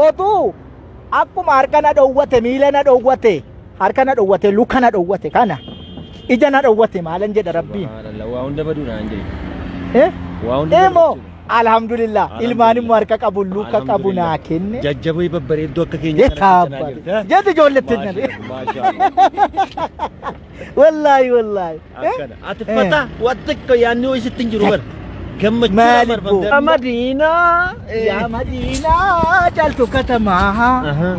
Otuu akkuma harka na dhoowwate miila na dhoowwate harka na dhoowwate luka na dhoowwate kana ija na dhoowwate maalan jedha rabbiin. Waa hunda baduudha hin jedhe. Waa hunda Immoo alhamdulillah ilmaan immoo harka qabu luka qabu naa kenne. Jajjaboo babbareedduu akka keenya kana jirta. Jeeti ijoolletti nabi. Wallaahi wallaahi. Ati fata waan xiqqoo yaadni hoo isitti hin jiru bara. Gammachuu Maaliif Madiinaa. Yaa Madiinaa caaltu katamaa.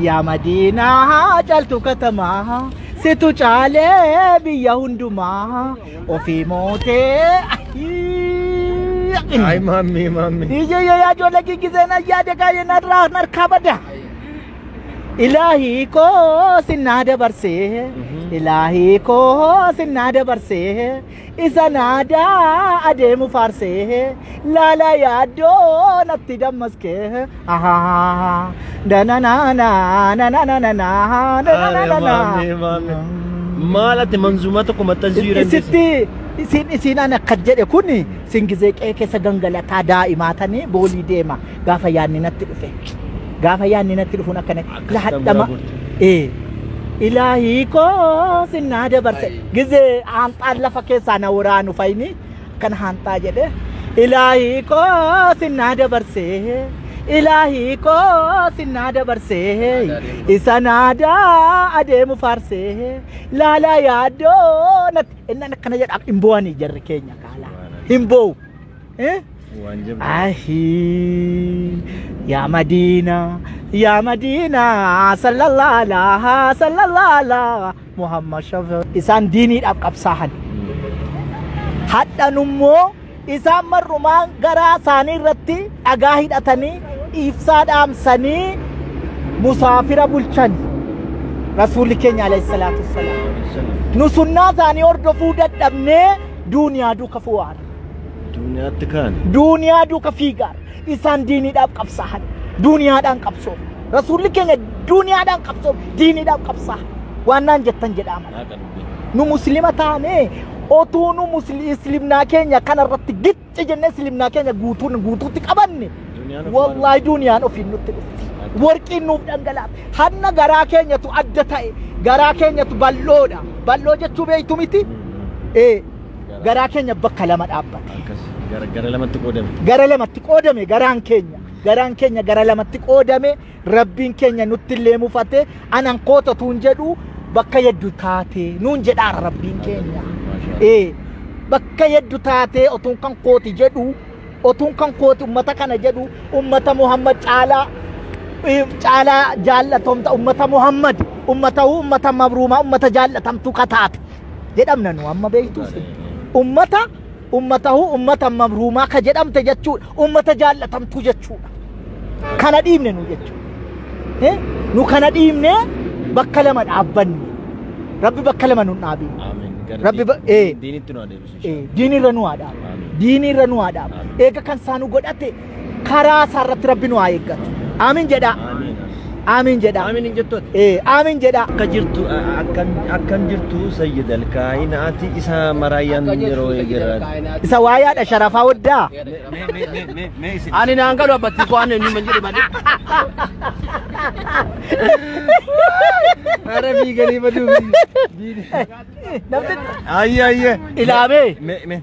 Yaa Madiinaa caaltu katamaa. Situ caalee biyya hundumaa. Ofii mootee. Ay maammee maammee. Iyya yaa ijoollee giggiseen ayyaade kaayee narraa narkaa bada. Ilaahii koo sinnaa dabarsee. Ilaahii koo sinnaa dabarsee. Isa naadaa adeemu faarsee. Laala yaaddoo natti dammaskee. Maal ati manzuumaa tokko maxxansuu dandeessu? Isitti isin isin an akka jedhe kun sin gizee qe'ee keessa gangalataa daa'imaa tanii boolii deema gaafa yaadni natti dhufe. Gaafa yaadni natti dhufuun akkana lahadhama. Ilaahii koo sinnaa dabarse gizee haanxaan lafa keessaa na waraanu fayini akkana haanxaa jedhe. Ilaahii koo sinnaa dabarse. Ilaahii koo sinnaa dabarse. Isa naadaa adeemu faarsee. Laalaa yaaddoo natti inni akkana jedha hin bo'anii jarri keenya kaalaa. Hin bo'u. Ahii yaa Madiinaa yaa Madiinaa sallallahu sallallahu Muhammad shafa isaan diiniidhaaf qabsaahan. Hadhan immoo isaan marrumaan garaa isaanii irratti dhagaa hidhatanii ibsaa dhaamsanii musaafira bulchan. Rasuulli keenya alayhi salaatu wassalaam. Nu sunnaa isaanii hordofuu dadhabnee duuniyaa duuka fuwaara. Duuniyaatti kaan. Duuniyaa duuka fiigaara. Isaan diiniidhaaf qabsaahan. Duuniyaadhaan qabsoomu. Rasuulli keenya duuniyaadhaan qabsoomu. Diiniidhaaf qabsaahan. Waan naan jettan jedhaa mala. Nu muslima taanee otuu nu islimnaa keenya kanarratti gicci jennee islimnaa keenya guutuun guutuutti qabanne. Wallaahi duuniyaan ofiin nutti dhufti. Warqiin nuuf dhangalaate. Hanna garaa keenyatu adda ta'e. Garaa keenyatu bal'oodha. Bal'oo jechuu beektu miti? Garaa keenya bakka lama dhaabbate. Gara lamatti qoodame. Gara lamatti qoodame garaan keenya. Garaan keenya gara lamatti qoodame rabbiin keenya nutti illee mufate anan kootatuun jedhu bakka yeddu taate nuun jedhaara rabbiin keenya. Bakka yeddu taate otuun kan kooti jedhu otuun kan kooti ummata kana jedhu ummata Muhammad caalaa caalaa jaallatomta ummata Muhammad ummata ummata mabruumaa ummata jaallatamtu kataate jedhamna nu amma beektus. Ummata ummatahu ummata mabruumaa ka jedhamte jechuudha. Ummata jaallatamtu jechuudha. Kana dhiibne nu jechuudha. Nu kana dhiibne bakka lama dhaabbanne. Rabbi bakka lama nu dhaabine. Rabbi diinitti nu adeemsisu. Diinirra nu haa dhaabu. Diinirra nu haa dhaabu. Eega kan isaanu godhate karaa isaarratti Rabbi nu haa eeggatu. Amiin jedhaa. Amiin jedhaa. Amiin hin jettu. Amiin jedhaa. Akka jirtu akkam jirtu Sayyid Alkaayinaati isa maraayyaan yeroo eegalan. Isa waayaadha sharafaa waddaa. Ani naan galu abbatti koo ani eenyuma jedhe malee. Ara fiiganii baduu. Namni Ayyee ayyee. ilaamee. Mee mee.